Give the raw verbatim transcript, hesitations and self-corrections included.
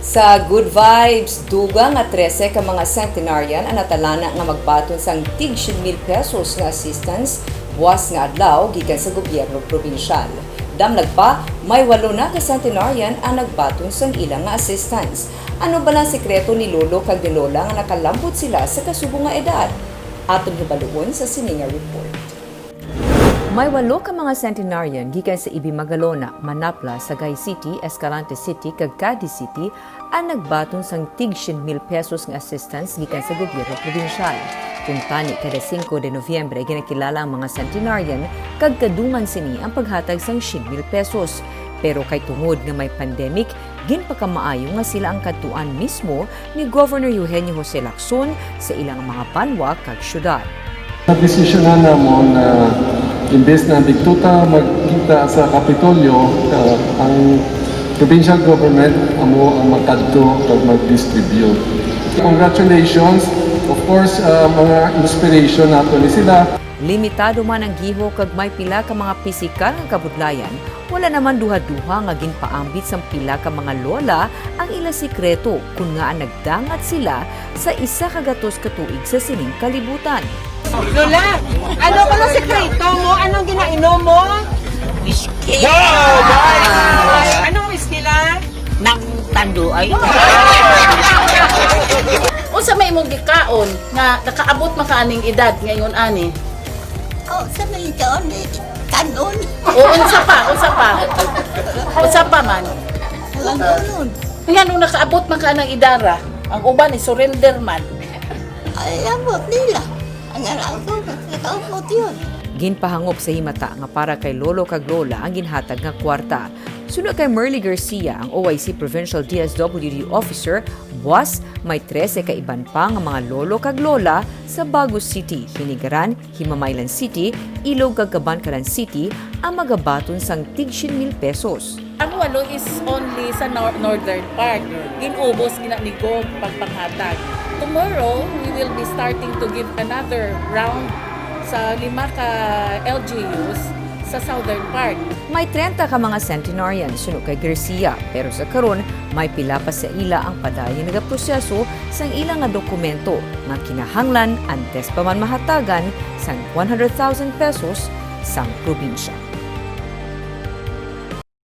Sa Good Vibes, dugang nga trese ka mga centenarian ang natalana nga magbaton sang tig syen mil pesos nga assistance buas nga adlaw gikan sa gobyerno probinsyal. Damlag pa, may walo na ka centenarian ang nagbaton sang ila nga assistance. Ano bala ang sekreto ni Lolo kag ni Lola nga nakalambot sila sa kasubo nga edad? Aton hibaluon sa sini nga report. May walo ka mga centenarian gikan sa Ibis, Magalona, Manapla, Sagay City, Escalante City, kag Cadiz City ang nagbaton sang tig syen mil pesos nga assistance gikan sa gobyerno probinsyal. Kuntani, kada singko de Nobyembre ginakilala ang mga centenarian kag kadungan sini ang paghatag sang syen mil pesos. Pero kay tungod nga may pandemic, ginpakamaayo nga sila ang kadtuan mismo ni Governor Eugenio Jose Lacson sa ilang mga banwa kag syudad. Nadesisyonan namon na imbes na didto ta magkita sa Kapitolyo, ah, ang provincial government amo ang magkadto kag mag-distribute. Congratulations. Of course, ah, mga inspiration nato ni sila. Limitado man ang gihok kag may pila ka mga pisikal nga kabudlayan, wala naman duha-duha nga ginpaambit sang pila ka mga lola ang ila sekreto, kon ngaa nagdangat sila sa isa ka gatos ka tuig sa sining kalibutan. Lola, ano ko ang sekreto mo? Anong ginainom mo? Whisky. Wow! Nice! Anong whisky, la? Nang tanduay. Unsa may imong gikaon nga nakaabot man ka aning edad ngayon ani? Oh, sa may kaon, eh, kanon. O, unsa pa? Unsa pa? Unsa pa man? Walang kanon. Ngano nakaabot man ka ng idara? Ang uban ni surrender man. Ay, abot nila. Ang anak ko, nakaabot yun. Ginpahangop sa himata nga para kay lolo kag lola ang ginhatag nga kwarta. Suno kay Merly Garcia, ang O I C Provincial D S W D Officer, buas may trese ka iban pa nga mga lolo kag lola sa Bago City, Hinigaran, Himamaylan City, Ilog kag Kabankalan City ang magabaton sang tig syen mil pesos. Ang walo is only sa nor-, northern part. Ginubos gina ni Gov pagpanghatag. Tomorrow, we will be starting to give another round sa lima ka L G Us sa southern part. May trenta ka mga centenarian suno kay Garcia, pero sa karon may pila pa sa ila ang padayon nagaproseso sang ila nga dokumento nga kinahanglan antes pa man mahatagan sang one hundred thousand pesos sang probinsya.